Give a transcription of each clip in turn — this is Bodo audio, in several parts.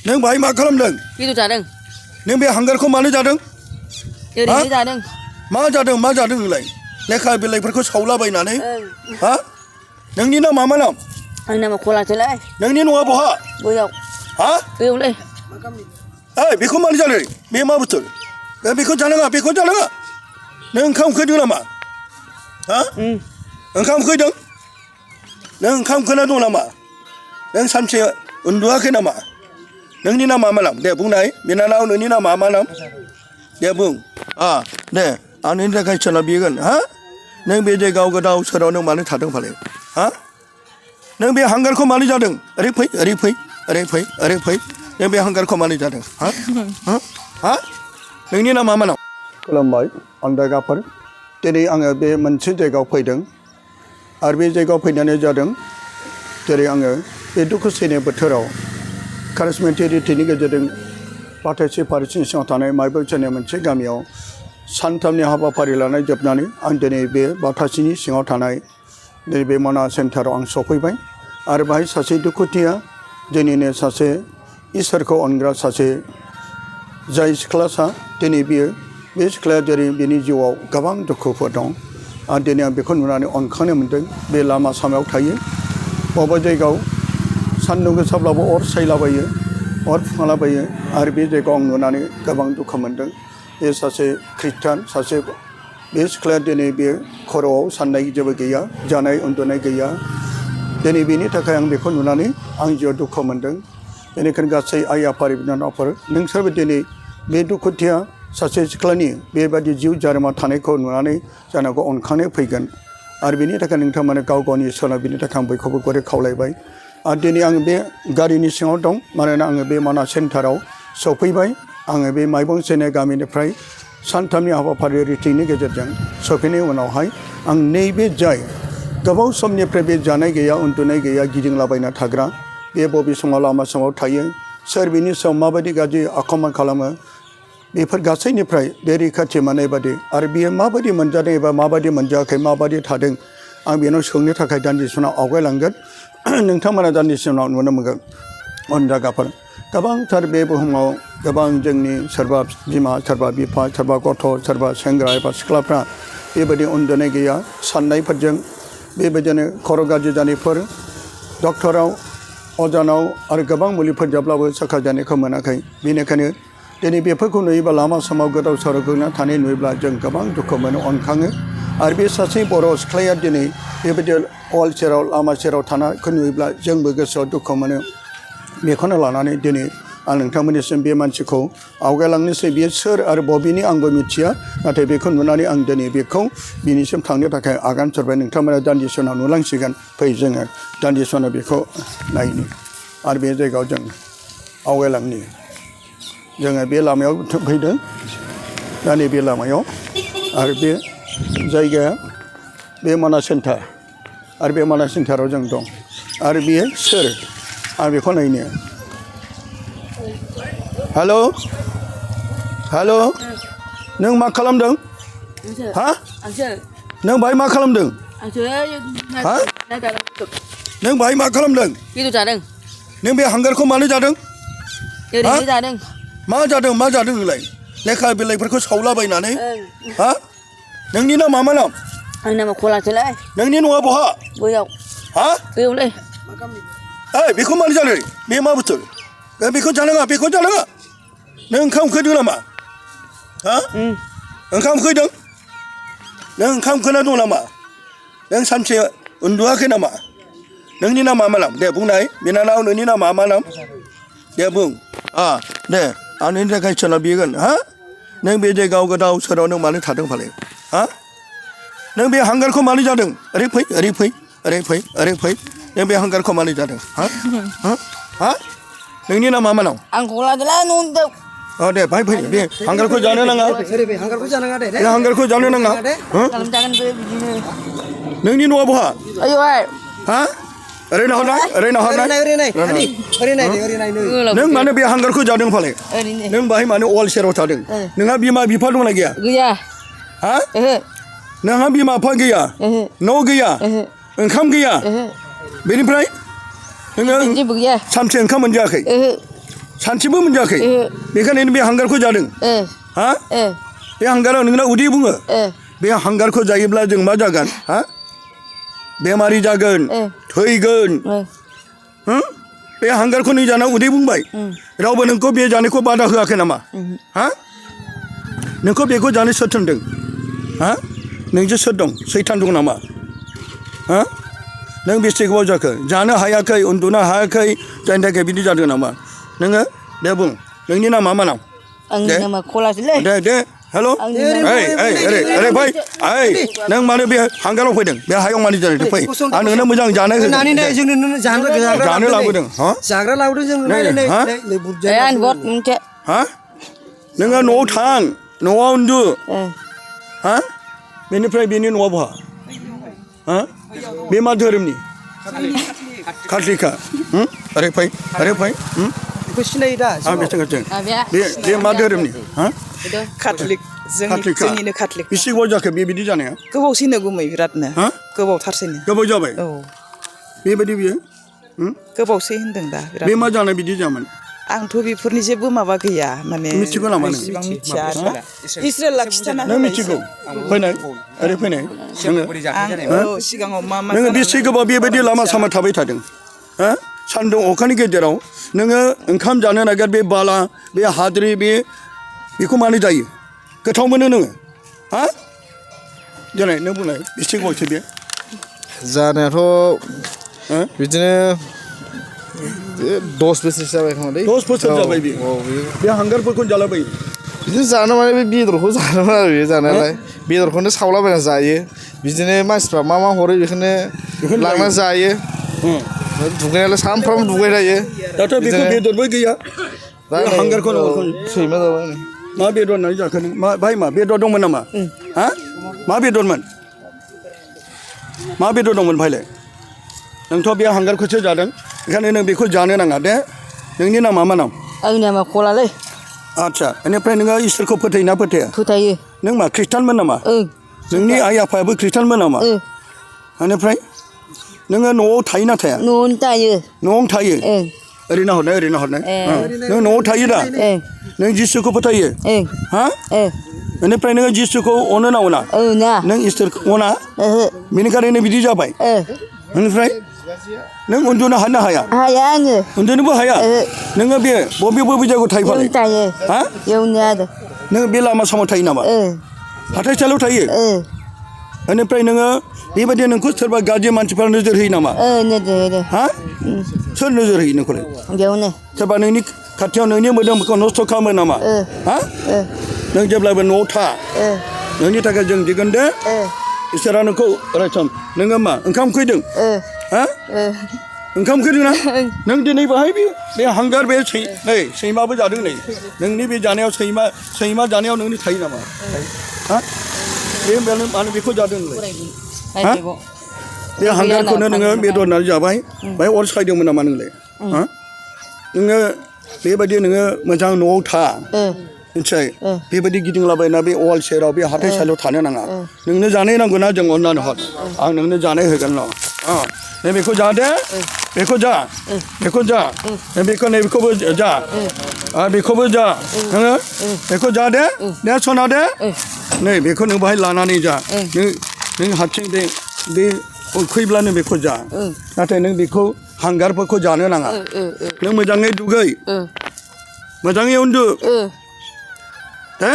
नों बाहाय मा खालामदों? बेदर जादों। नों बे हांगारखौ मानो जादों? ओरैनो जादों। मा जादों नोंलाय? लेखा बिलाइफोरखौ सावलाबायनानै हा? नोंनि नामा मा नाम? आंनि नामा खलासोलै। नोंनि न'आ बहा? बैयाव। हा? बैयावलै। ओइ बेखौ मानो जादों? बे मा बुस्थु? बेखौ जानाङा नों ओंखाम उखैदों नामा? हा? ओंखाम उखैदों? नों ओंखाम उखैना दं नामा? नों सानसे उन्दुवाखै नामा? नोंनि नामा मा नाम? दे बुंनाय बिनानाव नोंनि नामा मा नाम? दे बुं दे आं नोंनि थाखाय सोलाबिगोन हा? नों बे जायगायाव गोदाव सोराव नों मानो थादों फालाय? हा? नों बे हांगारखौ मानो जादों? ओरै फै नों बे हांगारखौ मानो जादों? हा? नोंनि नामा मा नाम? खुलुमबाय अन्दागाफोर दिनै आङो बे मोनसे जायगायाव फैदों आरो बे जायगायाव फैनानै जादों जेरै आङो बे दुखु सैनाय बोथोराव कारिजमेटिक रिट्रिटनि गेजेरजों बाथायसे फारिसिनि सिङाव थानाय माइबोचोननि मोनसे गामियाव सानथामनि हाबाफारि लानाय जोबनानै आं दिनै बे बाथासिनि सिङाव थानाय नैबे मना सेन्टाराव आं सफैबाय आरो बाहाय सासे दुखुथिया दिनैनो सासे इसोरखौ अनग्रा सासे जाय सिख्लासा दिनै बियो बे सिख्लाया जेरै बिनि जिउआव गोबां दुखुफोर दं आरो दिनै आं बेखौ नुनानै अनखांनो मोन्दों। बे लामा सामायाव थायो बबेबा जायगायाव सान्दुं गोसाब्लाबो अर सायलाबायो अर फुंलाबायो आरो बे जायगायाव आं नुनानै गोबां दुखु मोन्दों। बे सासे खृष्टान सासे बे सिख्लाया दिनै बे खर'आव साननाय जेबो गैया जानाय उन्दुनाय गैया दिनै बेनि थाखाय आं बेखौ नुनानै आं जिउआव दुखु मोन्दों। बेनिखायनो गासै आइ आफा बिनानावफोर नोंसोरबो दिनै बे दुखुथिया सासे सिख्लानि बेबायदि जिउ जारिमा थानायखौ नुनानै जानांगौ अनखांनाय फैगोन आरो बेनि थाखाय नोंथांमोना गाव गावनि सोलों बिनि थाखाय आं बयखौबो गुरै खावलायबाय आरो दिनै आं बे गारिनि सिङाव दं मानोना आङो बे माना सेन्टाराव सफैबाय। आङो बे माइबं सेनाय गामिनिफ्राय सानथामनि हाबाफारि रिट्रिटनि गेजेरजों सफैनायनि उनावहाय आं नैबे जाय गोबाव समनिफ्राय बे जानाय गैया उन्दुनाय गैया गिदिंलाबायना थाग्रा बे बबे समाव लामा समाव थायो सोर बिनि सायाव माबायदि गाज्रि आख्रमन खालामो बेफोर गासैनिफ्राय बे रैखाथि मोननाय बादि आरो बियो माबायदि मोनजादों एबा माबायदि मोनजायाखै माबायदि थादों आं बेनाव सोंनो थाखाय दान्दिसे उनाव आवगायलांगोन। नोंथांमोना दान्दिसे उनाव नुनो मोनगोन अनजागाफोर गोबांथार बे बुहुमाव गोबां जोंनि सोरबा बिमा सोरबा बिफा सोरबा गथ' सोरबा सेंग्रा एबा सिख्लाफ्रा बेबायदि उन्दुनाय गैया साननायफोरजों बेबायदिनो खर' गाज्रि जानायफोर डक्टराव अजानाव आरो गोबां मुलिफोर जाब्लाबो सोखा जानायखौ मोनाखै। बेनिखायनो दिनै बेफोरखौ नुयोब्ला लामा सामाव गोदाव सोराव गोग्लैना थानाय नुयोब्ला जों गोबां दुखु मोनो अनखाङो आरो बे सासे बर' सिख्लाया दिनै बेबायदि वाल सेराव लामा सेराव थानायखौ नुयोब्ला जोंबो गोसोआव दुखु मोनो। बेखौनो लानानै दिनै आं नोंथांमोननिसिम बे मानसिखौ आवगायलांनोसै बियो सोर आरो बबेनि आंबो मिथिया नाथाय बेखौ नुनानै आं दिनै बेखौ बिनिसिम थांनो थाखाय आगान सुरबाय। नोंथांमोना दान्दिसे उनाव नुलांसिगोन फै जोङो दान्दिसे उनाव बेखौ नायनि आरो बे जायगायाव जों आवगायलांनि जोङो बे लामायाव फैदों दा नैबे लामायाव आरो बे जायगाया बे माना सेन्टार आरो बे माना सेन्टाराव जों दं आरो बेयो सोर आं बेखौ नायनो हेल' नों मा खालामदों? हा? नों बाहाय मा खालामदों? हा? नों बाहाय मा खालामदों? बेदर जादों। नों बे हांगारखौ मानो जादों? ओरैनो जादों। मा जादों नोंलाय? लेखा बिलाइफोरखौ सावलाबायनानै हा? नोंनि नामा मा नाम? आंनि नामा खलासोलै। नोंनि न'आ बहा? बैयाव। हा? बैयावलै। ओइ बेखौ मानो जादों? बे मा बुस्थु? बेखौ जानाङा नों ओंखाम उखैदों नामा? हा? ओंखाम उखैदों? नों ओंखाम उखैना दं नामा? नों सानसे उन्दुवाखै नामा? नोंनि नामा मा नाम? दे बुंनाय बिनानाव नोंनि नामा मा नाम? दे बुं दे आं नोंनि थाखाय सोलाबिगोन हा? नों बे जायगायाव गोदाव सोराव नों मानो थादों फालाय? हा? नों बे हांगारखौ मानो जादों? ओरै फै नों बे हांगारखौ मानो जादों? हा? नोंनि नामा मा नाम? आं गलादोंलै न'आव। दे बाहाय फै बे हांगारखौ जानो नाङा। बे हांगारखौ जानो नाङा। जागोन बे बिदिनो। नोंनि न'आ बहा? आयौहाय। हा? ओरै नाहरनाय नों मानो बे हांगारखौ जादों फालाय? नों बाहाय मानो वाल सेराव थादों? नोंहा बिमा बिफा दंना गैया? गैया। हा? नोंहा बिमा बिफा गैया? न' गैया? ओंखाम गैया? बेनिफ्राय नोङो जेबो गैया। सानसे ओंखाम मोनजायाखै? सानसेबो मोनजायाखै बेखायनो बे हांगारखौ जादों हा बे हांगाराव नोंना उदै बुङो बे हांगारखौ जायोब्ला जों मा जागोन हा बेमारि जागोन थैगोन बे हांगारखौ नों जाना उदै बुंबाय रावबो नोंखौ बे जानायखौ बादा होआखै नामा हा नोंखौ बेखौ जानो सोर थिनदों हा नोंजों सोर दं सैतान दं नामा हा नों बेसे गोबाव जाखो जानो हायाखै उन्दुनो हायाखै जायनि थाखाय बिदि जादों नामा नोङो दे बुं नोंनि नामा मा नाम आंनि नामा खलासोलै दे हेल' ओरै फै नों मानो बे हांगाराव फैदों बे हायाव मानो जादों फै आं नोंनो मोजां जानो जानो लाबोदों जाग्रा लाबोदों जों आं गद मोनसे हा नोङो न'आव थां न'आव उन्दु हा बेनिफ्राय बेनि न'आ बहा हा बे मा धोरोमनि काथलिकआ ओरै फै बेखौ सिनायो दा बे मा धोरोमनि हा काथलिक जोंनिनो काथलिक बेसे गोबाव जाखो बेबायदि जानाया गोबावसैनो गुमै बिरादनो गोबावथारसैनो गोबाव जाबाय बेबायदि बियो गोबावसै होनदों दा बे मा जानाय बिदि जामोन आंथ' बेफोरनि जेबो माबा गैया माने मिथिगौ नामा नों इसेबां मिथिया इस्राएला खिथाना नों मिथिगौ फैनाय ओरै फैनाय आं सिगाङाव मा नोङो बेसे गोबाव बेबायदि लामा सामा थाबाय थादों हा सान्दुं अखानि गेजेराव नोङो ओंखाम जानो नागिर बे बाला बे हाद्रि बेखौ मानो जायो गोथाव मोनो नोङो हा देनाय नों बुंनाय बेसे गोबावसो बे जानायाथ' बिदिनो 10 बोसोरसो जाबाय खोमा दै 10 बोसोर जाबाय बे हांगारफोरखौ जालाबायो बिदिनो जानो माने बे बेदरखौ जानो आरो बे जानायालाय बेदरखौनो सावलाबायना जायो बिदिनो मानसिफ्रा मा हरो बेखौनो लांना जायो दुगैनायालाय सानफ्रामबो दुगै थायो दाथ' बेखौ बेदरबो गैया हांगारखौ सैमा जाबाय मा बेदर होननानै जाखो नों भाइ मा बेदर दंमोन नामा हा मा बेदरमोन भाइलाय नोंथ' बे हांगारखौसो जादों बेखायनो नों बेखौ जानो नाङा दे नोंनि नामा मा नाम आंनि नामा खलालै आदसा बेनिफ्राय नोङो इसोरखौ फोथायोना फोथाया फोथायो नों मा ख्रिस्टानमोन नामा नोंनि आइ आफायाबो ख्रिस्टानमोन नामा बेनिफ्राय नोङो न'आव थायो ना थाया न'आवनो थायो ओरैनो हरनाय नों न'आव थायो दा नों जिसुखौ फोथायो हा बेनिफ्राय नोङो जिसुखौ अनो ना अना नों इसोरखौ अना बेनिखायनो बिदि जाबाय बेनिफ्राय नों उन्दुनो हानो हाया आङो उन्दुनोबो हाया नोङो बे बबे जायगायाव थायो फालाय हा नों बे लामा सामायाव थायो नामा हाथाइसालियाव थायो बेनिफ्राय नोङो बेबायदि नोंखौ सोरबा गाज्रि मानसिफ्रा नोजोर होयो नामा हा सोर नोजोर होयो नोंखौलाय सोरबा नोंनि खाथियाव नोंनि मोदोमखौ नस्थ' खालामो नामा हा नों जेब्लाबो न'आव था नोंनि थाखाय जों दिगोन दे इसोरा नोंखौ अरायसम नोङो मा ओंखाम खैदों हा ओंखाम खैदों ना नों दिनै बाहाय बे हांगार बे नै सैमाबो जादों नै नोंनि बे जानायाव सैमा जानायाव नोंनि थायो नामा हा बे मानो बेखौ जादों नोंलाय हा बे हांगारखौनो नोङो बेदर होननानै जाबाय बाहाय अर सायदोंमोन नामा नोंलाय हा नोङो बेबायदि नोङो मोजां न'आव था मिथिबाय बेबायदि गिदिंलाबायना बे वाल सेराव बे हाथाइसालियाव थानो नाङा नोंनो जानाय नांगौना जों अननानै हर आं नोंनो जानाय होगोन र' नों बेखौ जा दे बेखौ जा बेखौ नैबेखौबो जा बेखौबो जा नोङो बेखौ जा दे सना दे नै बेखौ नों बाहाय लानानै जा नों हारसिं बे उखैब्लानो बेखौ जा नाथाय नों बेखौ हांगारफोरखौ जानो नाङा नों मोजाङै दुगै मोजाङै उन्दु दे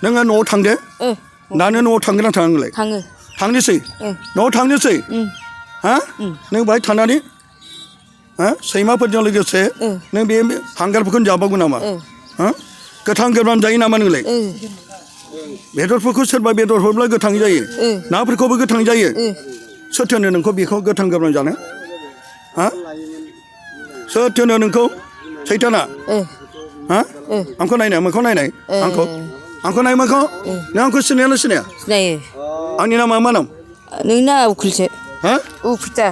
नोङो न'आव थांदे दानो न'आव थांगोन ना थाङा नोंलाय थांनोसै न'आव थांनोसै हा नों बाहाय थानानै हा सैमाफोरजों लोगोसे नों बे हांगारफोरखौनो जाबावगोन नामा हा गोथां गोब्राम जायो नामा नोंलाय बेदरफोरखौ सोरबा बेदर हरब्ला गोथां जायो नाफोरखौबो गोथां जायो सोर थिनो नोंखौ बेखौ गोथां गोब्राम जानो हा सोर थिनो नोंखौ सैताना हा आंखौ नायनाय मोखां नायनाय आंखौ नाय मोखां नों आंखौ सिनायानो सिनाया आंनि नामा मा नाम नोंना उखिलसो हा उखिलथा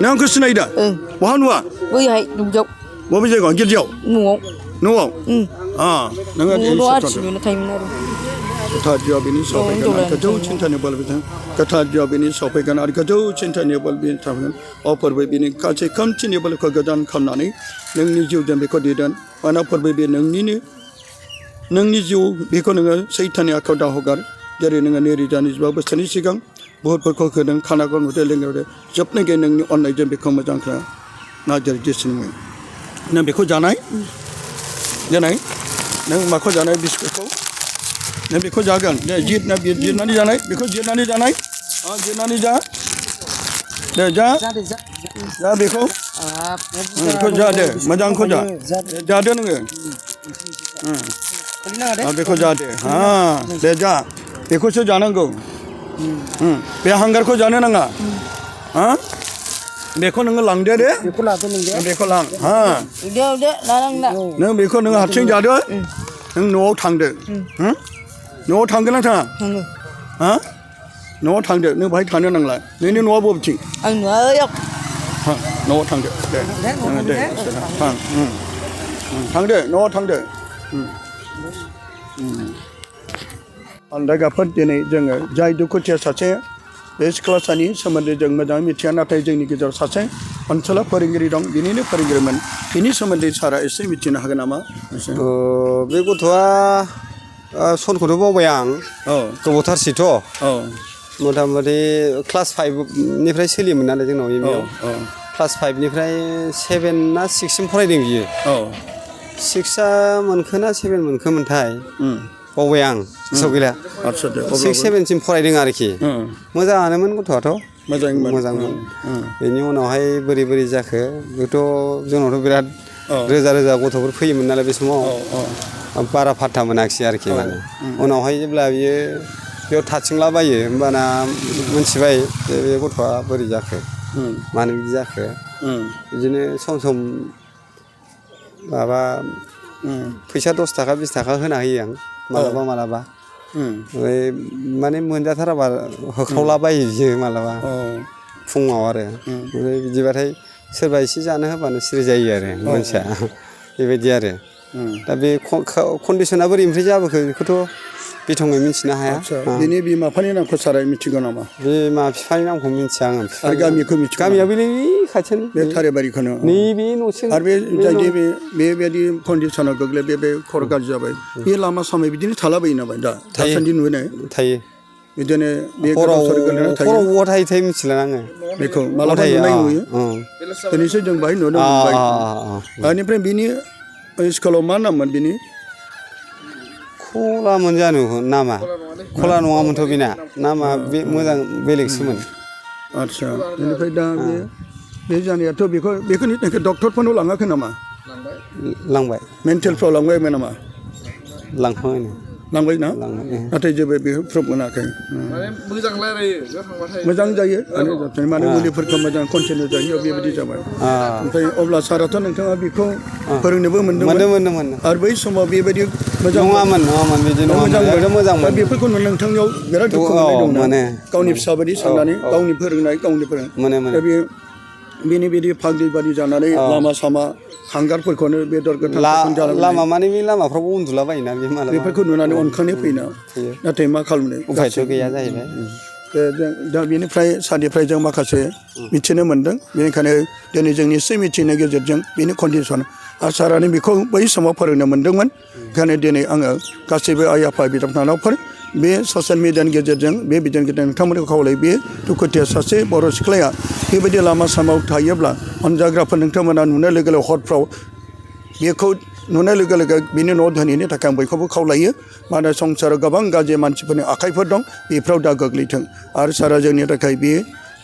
नों आंखौ सिनायो दा बहा नुवा बैहाय दुब्लियाव बबे जायगायाव गिर्जायाव न'आव नोङो थायोमोन आरो गोथार जिउआ बेनि सफैगोन गोजौ चिन्तानि बल बिथां गोथार जिउआ बेनि सफैगोन आरो गोजौ चिन्तानि बल बिनि थागोन अफोरबो बिनि गासै खोमसिनि बलखौ गोजान खालामनानै नोंनि जिउजों बेखौ दैदेन मानो फोरबो बे नोंनि जिउ बेखौ नोङो सैथानि आखायाव दाहगार जेरै नोङो 2025 बोसोरनि सिगां बहुतफोरखौ होदों खानाखौ नुदों लोंदों जोबनायगे नोंनि अननायजों बेखौ मोजां खालाम नागिर जेसिनो नों बेखौ जानाय नों माखौ जानाय बिस्कुटखौ नों बेखौ जागोन जिरनानै जानाय बेखौ जिरनानै जानाय जिरनानै जा दे जा बेखौ जा दे मोजांखौ जादो नोङो बेखौ जा दे दे जा बेखौसो जानांगौ बे हांगारखौ जानो नाङा बेखौ नोङो लांदो दे बेखौ लां udah lalang नों बेखौ नों हारसिं जादो नों न'आव थांदो न'आव थांगोन ना थाङा न'आव थांदो नों बाहाय थानो नांला नोंनि न'आ बबेथिं anh ơi न'आव थांदो दे थांदो न'आव थांदो आलदागाफोर दिनै जोङो जाय दुखुथिया सासे बे सिख्लासानि सोमोन्दै जों मोजाङै मिथिया नाथाय जोंनि गेजेराव सासे ओनसोलाव फोरोंगिरि दं बिनिनो फोरोंगिरिमोन बिनि सोमोन्दै सारा एसे मिथिनो हागोन नामा बे गथ'आ सनखौथ' बावबाय आं गोबावथारसैथ' मथा मथि क्लास 5निफ्राय सोलियोमोन नालाय जोंनाव एमइआव क्लास 5निफ्राय 7 ना 6सिम फरायदों बियो 6आ मोनखोना 7 मोनखोमोनथाय बावबाय आं गोसोआव गैला 6, 7सिम फरायदों आरोखि मोजाङानोमोन गथ'आथ' मोजांमोन बेनि उनावहाय बोरै जाखो बेथ' जोंनावथ' बिराद रोजा गथ'फोर फैयोमोन नालाय बे समाव बारा फात्ता मोनाखिसै आरोखि माने उनावहाय जेब्ला बियो बेयाव थाथिंलाबायो होमबाना मोनथिबाय जे बे गथ'आ बोरै जाखो मानो बिदि जाखो बिदिनो सम माबा फैसा 10 थाखा 20 थाखा होना होयो आं मालाबा ओमफ्राय माने मोनजाथाराबा होख्रावलाबायो बियो मालाबा फुङाव आरो ओमफ्राय बिदिबाथाय सोरबा एसे जानो होबानो सिरि जायो आरो मानसिया बेबायदि आरो दा बे कन्डिसना बोरैनिफ्राय जाबोखो बेखौथ' बिथङै मिथिनो हाया बिनि बिमा बिफानि नामखौ सारा मिथिगौ नामा बिमा बिफानि नामखौ मिथिया आङो आरो गामिखौ मिथिगौ गामिया बे खाथियानो बे थारेबारिखौनो नैबे न'सिम आरो बे जायदि बेबायदि कन्डिसनाव गोग्लै बे खर' गाज्रि जाबाय बे लामा सामाय बिदिनो थालाबायो नामा दासान्दि नुनाय थायो बिदिनो बे गोदाव खर'आव थायो मिथिला आङो बेखौ मालाबा नुनाय नुयो दिनैसो जों बाहाय नुनो मोनबाय बेनिफ्राय बिनि स्कुलाव मा नाममोन बिनि खलामोन जानो नामा खला नङामोनथ' बेना नामा बे मोजां बेलेगसोमोन आदसा बेनिफ्राय दा बे जानायाथ' बेखौ डक्टरफोरनाव लाङाखै नामा लांबाय मेन्टेलफ्राव लांबायमोन नामा लांबाय ना नाथाय जेबो बेखौ प्रुफ मोनाखै मोजां रायलायो मोजां जायो माने मुलिफोरखौ मोजां कन्टिनिउ जायो बेबायदि जाबाय ओमफ्राय अब्ला साराथ' नोंथाङा बेखौ फोरोंनोबो मोनदोंमोन आरो बै समाव बेबायदि मोजां नङामोन बिदि मोजां बेफोरखौ नोंथांनियाव बिराद दुखु मोननाय दं गावनि फिसा बायदि साननानै गावनि फोरोंनाय दा बे बेनि बिदि फाग्लि बादि जानानै लामा सामा हांगारफोरखौनो बेदर गोथां लामा माने बे लामाफ्रावबो उन्दुलाबायोना बे मालाबा बेफोरखौ नुनानै अनखांनाय फैना नाथाय मा खालामनो उफायथ' गैया जाहैबाय दा बेनिफ्राय सारनिफ्राय जों माखासे मिथिनो मोन्दों बेनिखायनो दिनै जोंनि एसे मिथिनायनि गेजेरजों बेनि कन्डिसन आरो सारानो बेखौ बै समाव फोरोंनो मोन्दोंमोन ओंखायनो दिनै आङो गासैबो आइ आफा बिदा बिनानावफोर बे ससियेल मिडियानि गेजेरजों बे बिदिनो गेजेरजों नोंथांमोनखौ खावलायो बे दुखुथिया सासे बर' सिख्लाया बेबायदि लामा सामायाव थायोब्ला अनजाग्राफोर नोंथांमोना नुनाय लोगो हरफ्राव बेखौ नुनाय लोगो बिनि न' धोनैनि थाखाय आं बयखौबो खावलायो मानो संसाराव गोबां गाज्रि मानसिफोरनि आखाइफोर दं बेफोराव दा गोग्लैथों आरो सारा जोंनि थाखाय बे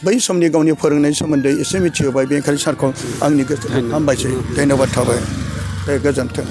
बै समनि गावनि फोरोंनायनि सोमोन्दै एसे मिथिहोबाय बेनिखायनो सारखौ आंनि गोसो हामबायसै धन्यबाद थाबाय दे गोजोन्थों